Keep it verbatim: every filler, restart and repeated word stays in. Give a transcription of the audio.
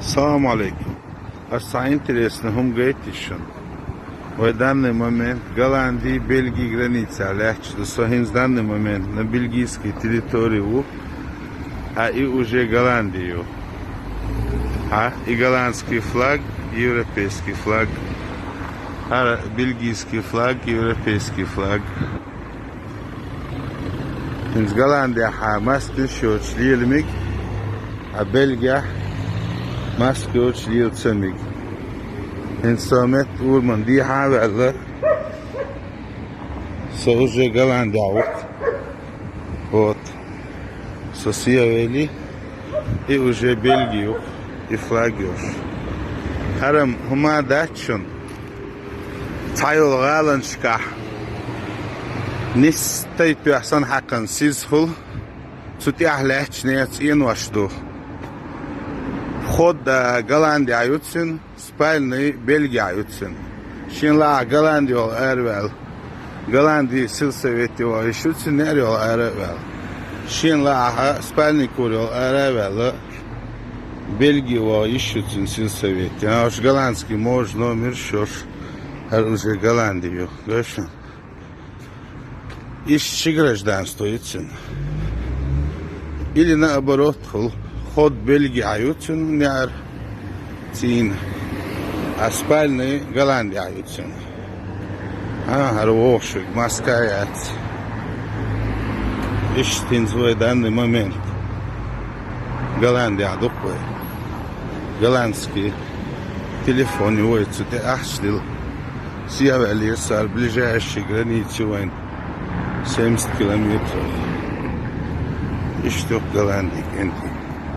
Салам алейкум. Ас цхьа интересный хӀума гайтина шуна. Вай данный момент Голландии, Бельгии границехь лаьтташ ду. Со хӀинца данный момент на бельгийской территории ву, а и уже Голландия ю. А и голландский флаг, европейский флаг. ХӀара бельгийский флаг, европейский флаг. ХӀинца Голландехь маск йолуш йоцуш лела мега, а Бельгехь маск йоцуш лела ца мега. ХӀинца со метта ураман дехьа а ваьлла, со уже Голландехь ву. Вот. Со схьавели, и уже Бельги ю, и флаг йолуш. ХӀара-м хӀума дац шуна. Цхьайолу гӀаланашкахь нисса тайпа санна хьаькхна сиза хуьлу, цу тӀехь лаьтташ нехан цӀенош ду. Вход, а, Голландехь ю цуьнан, спальный Бельгехь ю цуьнан. Шен лаахь Голланди йолу араваьлла. Голландин сельсовете ваха йиш ю цуьнан, неӀар йолу ара а ваьлла. Шен лаахь спальникур йолу ара а ваьлла, Бельги ваха йиш ю цуьнан сельсовете. Уьш голландский можа номерш йолуш, хӀара уже Голланди ю. Гой шуна? Иштта ши гражданство ю цуьнан. Или наоборот хуьлу, вход Бельгехь ю цуьнан неӀар цӀийнан, а спальный Голландехь ю цуьнан. А, хӀара вогӀуш верг маска яц. Иштта хӀинца вай данный момент Голландехь ду-кх вай. Голландский телефон ю вай, цу тӀе ахча дилла. Схьаваьллера со, хӀара ближайший граница ю вайн, семьдесят километров. Иштта ю-кх Голландин кӀентий.